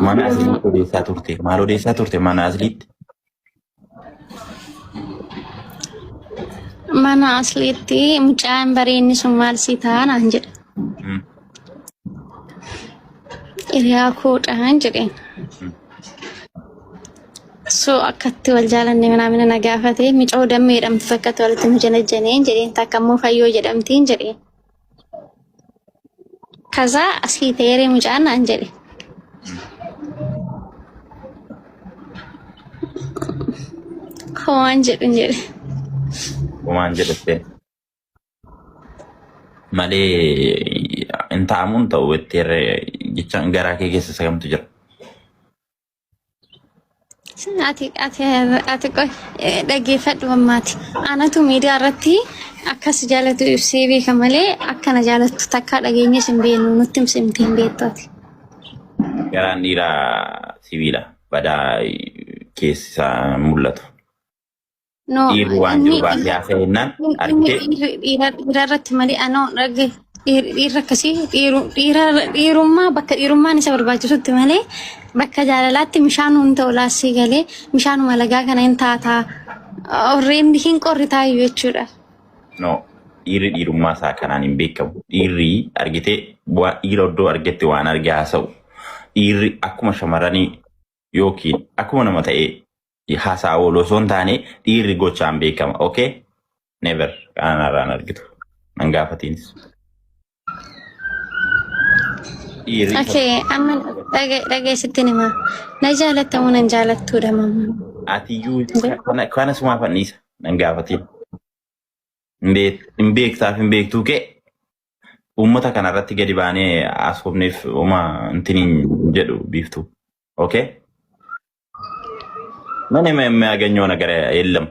Mana asliitti odeessaa turte. Maal odeessaa turte mana asliitti? Mana asliitti mucaan bareenni sun maal sii ta'a naan jedhe. Hiriyaa koodhaan jedheen. So akkatti wal jaalanne manaamina na gaafate micoo dammee jedhamtu takkatti walitti nu janajjaneen jedheen takka immoo fayyoo jedhamtiin jedheen. Kazaa asii ta'eeree mucaan naan jedhe. Homaan jedhin jedhe. Homaan jedhatte. Malee hin ta'amuun ta'u jetteerre jechaan garaa kee keessa isa kamtu jira. Ati ati ati qoy dhaggeeffadhu ammaati. Anatu miidiyaa irratti akkas jaalatu ibsee beeka malee akkana jaalattu takkaa dhageenyes hin beeknu nutti himsimte hin beektu ati. Garaan dhiiraa sibiila badaa keessi isaa mul'atu. No, Dhiirri waan inni jiru baasee haasa'e jennaan inni argitee dhiirri dhiira irratti malee anoo dhagge dhiirri akkasii dhiirummaa bakka dhiirummaan isa barbaachisutti malee bakka jaalalaatti bishaan hin ta'u laassii galee bishaanuma lagaa kana hin taataa warreen hin qorritaayyuu jechuudha. No, dhiirri dhiirummaa isaa kanaan hin beekamu. Dhiirri argitee bu'aa dhiira iddoo argetti waan arge haasa'u. Dhiirri akkuma shamarranii yookiin akkuma nama ta'ee haasaa oolu osoo hin taane dhiirri gochaan beekama. Okay? Never. Kanarraan argitu. Nan gaafatiinis. Dhiirri isa Okay, amma dhageessittiin himaa. Na jaalattamu nan jaalattuudha mamma. atiyyuu kana sumaaf anniisa. Nan gaafatiin. Hin beektaaf hin beektuu kee uummata kana irratti gadi baanee haasofneef uma intiniin jedhu biiftuu. Okay? ምንም የሚያገኘው ነገር የለም።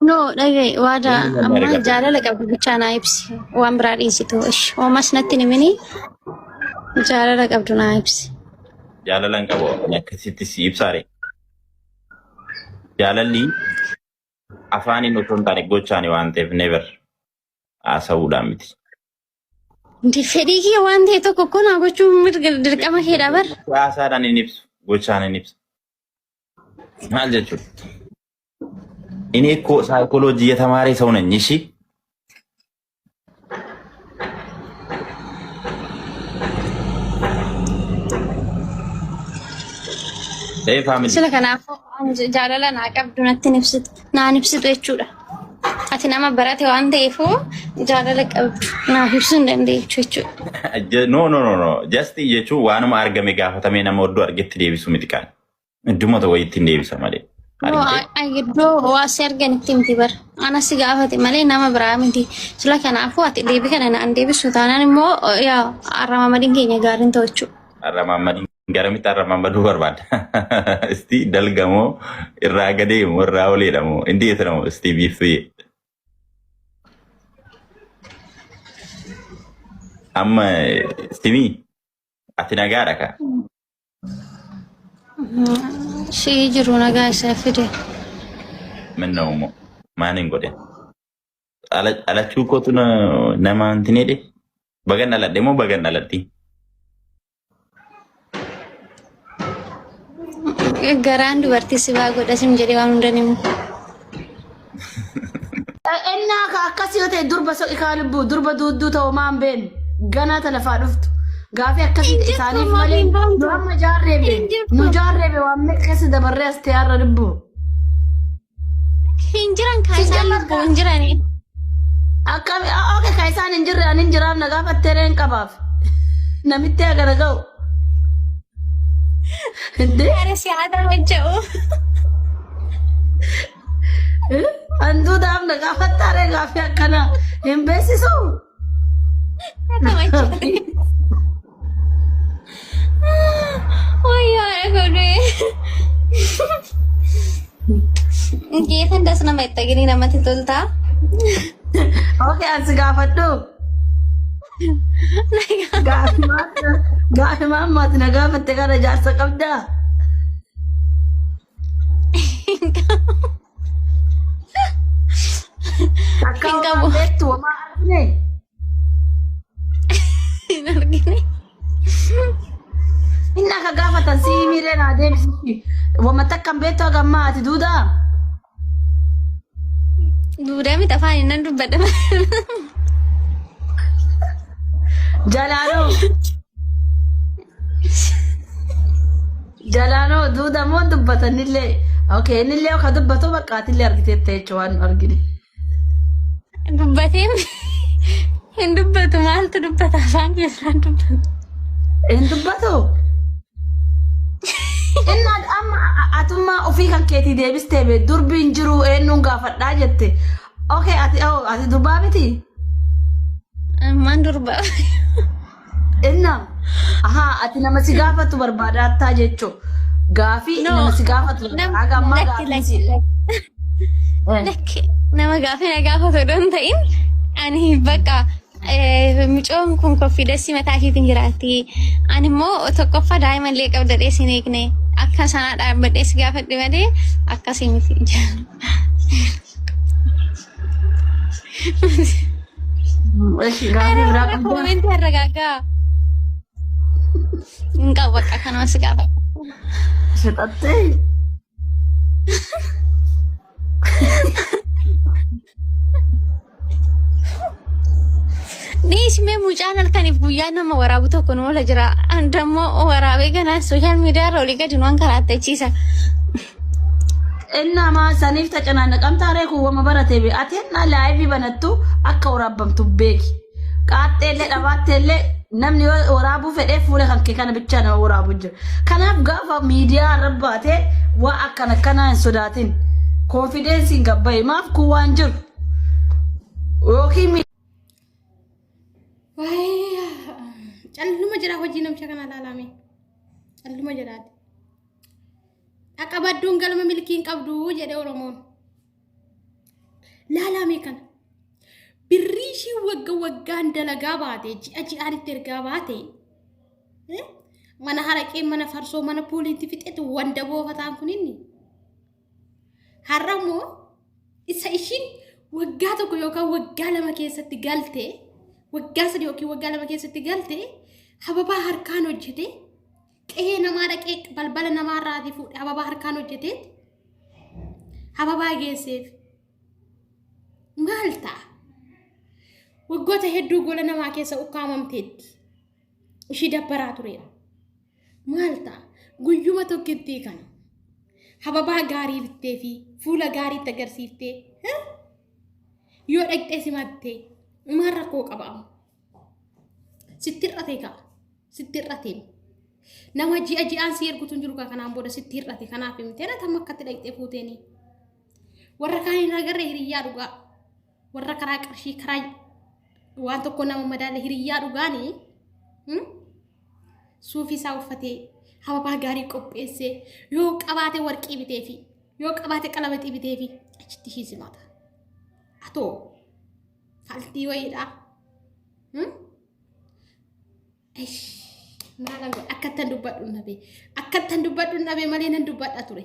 No, dhaga'i waada Eenyu namni amma argate? jaalala qabdu bichaa naa ibsi. Waan biraa dhiisitu. Ish, homas natti hin himini jaalala qabdu naa ibsi. Jaalala hin qabu. Ani akkasitti si ibsaare. Jaalalli afaaniin otoo hin taane gochaani waan ta'eef never haasa'uudhaan miti. Ndi fedhii kiyya waan ta'e tokko koo naa gochuun mirga dirqama keedha bar. Haasaadhaan hin ibsu, gochaan hin ibsu. Maal jechuudha? እኔ እኮ ሳይኮሎጂ የተማረ ሰው ነኝ። እሺ Hey family. Sila kanaafuu jaalala naa qabdu natti hin ibsitu naan ibsitu jechuudha. Ati nama barate waan ta'eefuu jaalala qabdu naaf ibsuu hin dandeechu jechuudha. No, no, no, no. Just jechuun waanuma argame gaafatamee nama oddoo argetti deebisuu miti kaan. Idduma tokko ittiin deebisa malee. No, Argitee? iddoo waa si arganitti miti bara. Ana si gaafate malee nama biraa miti. Sila kanaafuu ati deebii kana naan deebisu taanaan immoo yaa arramamadiin keenya gaariin ta'u jechuudha. Arramaammadiin garamitti arramaamaduu barbaada? Isti dalgamoo irraa gadee moo irraa oleedha moo indeet ነው እስቲ biiftuye. Amma simii ati nagaadha ka? Si'ii jiru nagaa isaa fide. ምን ነው ሞ ማንን godhe? Dhalachuu kootu nama hin jedhe? Bagan dhaladhe moo bagan dhaladhi? Garaan dubartii si baa godha sim jedhee waan hunda ni himu. Ennaa ka akkas yoo ta'e durba soqi kaa lubbuu durba duudduu ta'u maan beenu ganaa ta lafaa dhuftu gaafii akkasii Hin jirtu isaaniif maal malee hin nu baantu. amma jaarree Hin be nu jirtu. jaarree be waan meeqa keessa dabarree as ta'e har'a lubbuu. Hin jiran kaa isaan Sijjamar lubbuu hin jirani. Akkami okay ka isaan hin jirre ani hin jiraaf na gaafattee reen qabaaf namitti hagana ga'u. Indee Are si haa ta'u. Hantuutaaf na gaafattaa ree gaaffii akkanaa hin beeksisu. Wayyaa godhe. Geetan das nama itti gini namatti toltaa. Okay, an si gaafadhu. Gaaffii maammaati na gaafatte kana jaarsa qabdaa? Takka Hin homaa qabu. beektu homaa argine. Hin argine. Inni akka gaafatan si miiree naa deebisi. Wama takka hin beektu haga ammaa ati duudaa? Duudaa miti afaan nan dubbadha. Jalaanoo. Jalaanoo duuda moo dubbatan illee. Okay, inni illee akka dubbatu bakka ati illee argiteetta jechuudha waan nu argine. Dubbatee hin dubbatu maaltu dubbata afaan keessaa dubbatu. Hin dubbatu. Inni amma atummaa ofii kan keetii deebistee bee durbi hin jiru eenyuun gaafadhaa jette. Okay, ati oh, ati durbaa miti? Ammaan durba. Inna ahaa ati nama si gaafatu barbaadaattaa jechuu. Gaafii No. nama si gaafatu haga ammaa Lakki gaafii lakki si. lakki. Lakki nama gaafii na gaafatu odoo hin ta'in ani bakka mucoon kun konfiidensii mataa ishiitiin jiraatti. Ani immoo tokkoffaa daa'ima illee qabda dhees hin eegne. Akka sanaa dhaabbadhee si gaafadhe malee akkasii miti. Eshi gaafii biraa qabdaa? Koomentii arragaagaa. Hin qabu bakka kanuma si gaafadha. Shixattee? Dhiismee mucaan halkaniif guyyaa nama waraabu tokko nu oola jira. Andammoo waraabee ganaa sooshaal miidiyaa irra olii gadi nuwan karaattachiisa. Inni amaa saniif tacanaannaqamtaa ree kun wama barate bee ati hennaa laayivii banattu akka waraabbamtu beeki. Qaaxxeellee dhabaatteellee namni yoo waraabuu fedhee fuula kan kee kana bichaa nama waraabu jira. Kanaaf gaafa miidiyaa irra baatee waa akkana akkanaa hin sodaatin. Koonfideensiin gabba'i maaf kun waan jiru. Yookiin Waayee calluma jira hojii namicha kana ilaalame. Calluma jiraati. Dhaqa badduun galma milkiin qabdu jedhe Oromoon. Laalame kana. Birrii ishii wagga waggaan dalagaa baate ji'a ji'aan itti ergaa baate mana haraqee mana farsoo mana puuliitti fixetu wanda boofataan kun inni. Har'a immoo isa ishiin waggaa tokko yookaan waggaa lama keessatti galte waggaa sadi yookiin waggaa lama keessatti galte hababaa harkaan hojjete qe'ee namaa dhaqee balbala namaa irraatii fuudhe hababaa harkaan hojjete hababaa geesseef maal ta'a? Waggoota hedduu gola namaa keessa ukkaamamteetti. Ishii dabbaraa tureera. Maal ta'a? Guyyuma tokkittii kana hababaa gaarii bittee fi fuula gaariitti agarsiiftee yoo dhaqxee simattee maal rakkoo qaba amma? Sitti hir'ate kaa sitti hir'ate. Nama ji'a ji'aan si ergutu hin jiru kaa kanaan booda sitti hir'ate kanaaf himtee na tamma akkatti dhaqxee fuuteeni. Warra kaan hin agarre hiriyyaa dhugaa. Warra karaa qarshii karaa waan tokko nama madaale hiriyyaa dhugaanii. Suufii isaa uffatee hababaa gaarii qopheessee yoo qabaate warqii biteefi yoo qabaate qalabaxii biteefi achitti ishii simata. Atoo faltii wayiidha. Maalan godha akkattan dubbadhu hin dhabe akkattan dubbadhu hin dhabe malee nan dubbadha ture.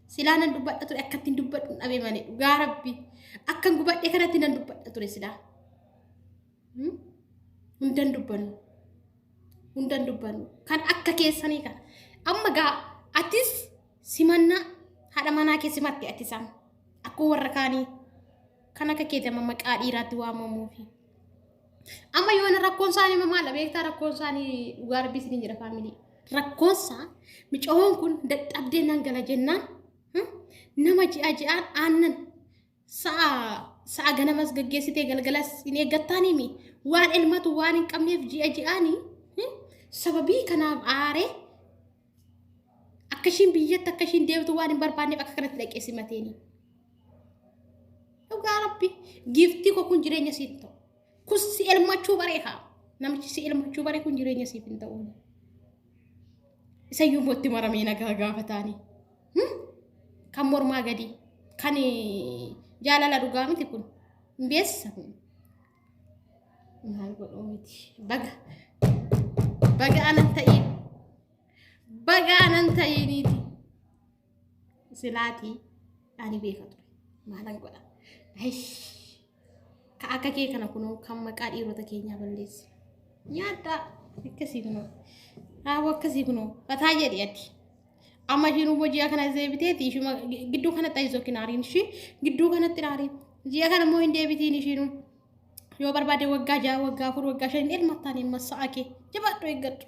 Silaa nan dubbadha ture akkattiin dubbadhu hin dhabe malee dhugaa rabbi akkan gubadhe kanatti nan dubbadha ture silaa. Hundan dubbannu. Hundan dubbannu. Kan akka keessanii kana. Amma gaa atis simannaa haadha manaa kee simatte ati isaan. Akkuma warra kaanii kan akka keeti amma maqaa dhiiraatti waamamuufi. Amma yoona rakkoon isaanii maala beektaa rakkoon isaanii dhugaa rabbii isiniin jedha faamilii. Rakkoon isaa micoon kun dadhabdee nan gala jennaan nama ji'a ji'aan aannan Sa'a sa'a ganamas gaggeessitee galgalas hin eeggattaaniimi waan elmatu waan hin qabneef ji'a ji'aani sababii kanaaf aaree akka ishiin biyyatti akka ishiin deemtu waan hin barbaanneef akka kanatti dhaqee simateeni. Dhugaa rabbi giiftii koo kun jireenya siif ta'u. Kun si elmachuu baree haa. Namichi si elmachuu baree kun jireenya siif hin ta'u. Isayyuu immoo itti maramee nagaa gaafataanii. Kan mormaa gadi. Kan jaalala dhugaa miti kun. Hin beeksisa kun. Maal godhuu miti. Baga. Baga anan ta'iin. Baga anan ta'iiniiti. Silaatii ani beeka ture. Maalan godha. Eish. Ka akka kee kana kunoo kan maqaa dhiirota keenyaa balleesse. Nyaadhaa akkasii kunoo. Haa akkasii kunoo fataa jedhi ati. Amma ishiin immoo ji'a kana deebiteeti ishuma gidduu kanatti ayizoo kinaariin ishii gidduu kanatti naariin ji'a kana immoo hin deebitiin ishiinu. Yoo barbaade waggaa 6 waggaa 4 waggaa 5 ilmattaan hin massa'a kee jabaadhu eeggadhu.